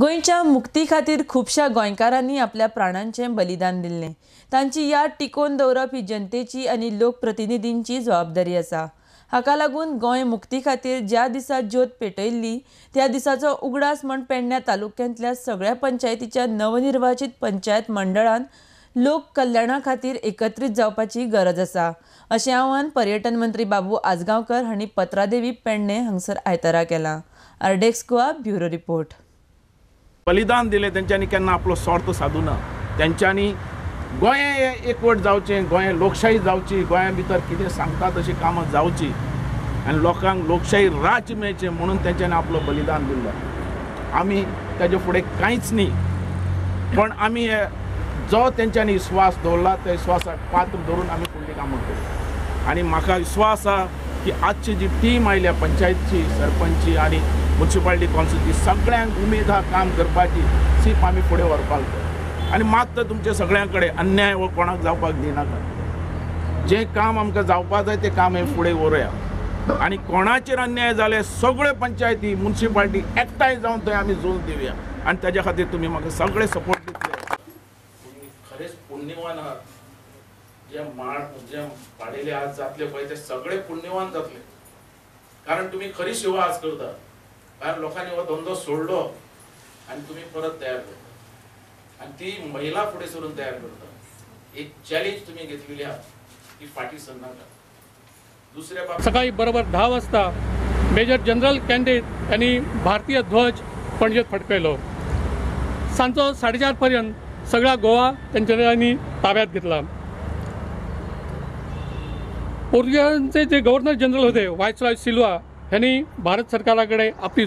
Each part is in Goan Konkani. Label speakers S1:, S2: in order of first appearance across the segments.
S1: गोंयच्या मुक्ती खातीर खुबश्या गोंयकारांनी आपल्या प्राणांचें बलिदान दिल्लें. तांची याद टिकोवन दवरप ही जनतेची आनी लोकप्रतिनिधींची जबाबदारी आसा. हाका लागून गोंय मुक्ती खातीर ज्या दिसा ज्योत पेटयल्ली त्या दिसाचो उगडास म्हण पेडण्या तालुक्यांतल्या सगळ्या पंचायतीच्या नवनिर्वाचित पंचायत मंडळान लोक कल्याणा खातीर एकत्रीत जावपाची गरज आसा, अशें आवाहन पर्यटन मंत्री बाबू आजगांवकर हांणी पत्रादेवी पेडणे हांगसर आयतारा केलां. आरडेक्स गोवा ब्युरो रिपोर्ट.
S2: बलिदान दिलें तेंच्यांनी केन्ना आपलो स्वार्थ सादू ना. तेंच्यांनी गोंय एकवट जावचें, गोंय लोकशाही जावची, गोंया भितर कितें सांगता तशी कामां जावची आनी लोकांक लोकशाही राज्य मेळचें म्हणून तेंच्यांनी आपलो बलिदान दिल्लो. आमी तेजे फुडें कांयच न्ही, पण आमी जो तेंच्यांनी विश्वास दवरला त्या विश्वासाक पात्र धरून आमी फुडलीं कामां करूं. आनी म्हाका विश्वास आसा की आजची जी टीम आयल्या पंचायतची, सरपंचची आनी म्युनिसिपालिटी कावन्सिलची, सगळ्यांक उमेद आहा काम करपाची, सीप आमी फुडें व्हरपाक जाय. आनी मात तुमचे सगळ्यां कडेन अन्याय हो कोणाक जावपाक दिनाका. जें काम आमकां जावपाक जाय तें काम हें फुडें व्हरुया आनी कोणाचेर अन्याय जाले सगळे पंचायती म्युनिसिपालिटी एकठांय जावन थंय आमी झूज दिवया आनी तेज्या खातीर तुमी म्हाका सगळे सपोर्ट दितले. तुमी खरेंच पुण्यवान आहात. जे माड जे पाडेले आज जातले पळय ते सगळे पुण्यवान जातले, कारण तुमी खरी सेवा आज करता. कारण लोकांनी हो धंदो सोडलो आनी तुमी परत तयार करता आनी ती महिला फुडें सरून तयार करता. एक चॅलेंज तुमी घेतलेली आहा ती फाटीं सरनाका. दुसऱ्या
S3: सकाळी बरोबर 10 वाजता मेजर जनरल कॅन्डेट यांनी भारतीय ध्वज पणजेत फडकयलो. सांजचो 4:30 पर्यंत सगळा गोवा त्यांच्यानी ताब्यात घेतला. पोर्तुगीजांचे जे गव्हर्नर जनरल होते व्हायसरॉय सिल्वा यांनी भारत सरकाराकडे आपली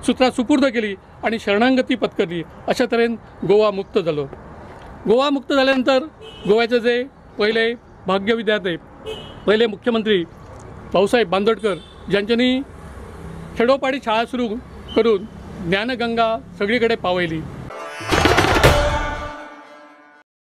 S3: सूत्रा सुपूर्द केली आणि शरणागती पत्करली. अशा तऱ्हेन गोवा मुक्त झालो. गोवा मुक्त झाल्यानंतर गोव्याचे जे पहिले भाग्यविधाते पहिले मुख्यमंत्री भाऊसाहेब बांदोडकर ज्यांच्यानी खेडोपाडी शाळा सुरू करून ज्ञानगंगा सगळीकडे पावयली.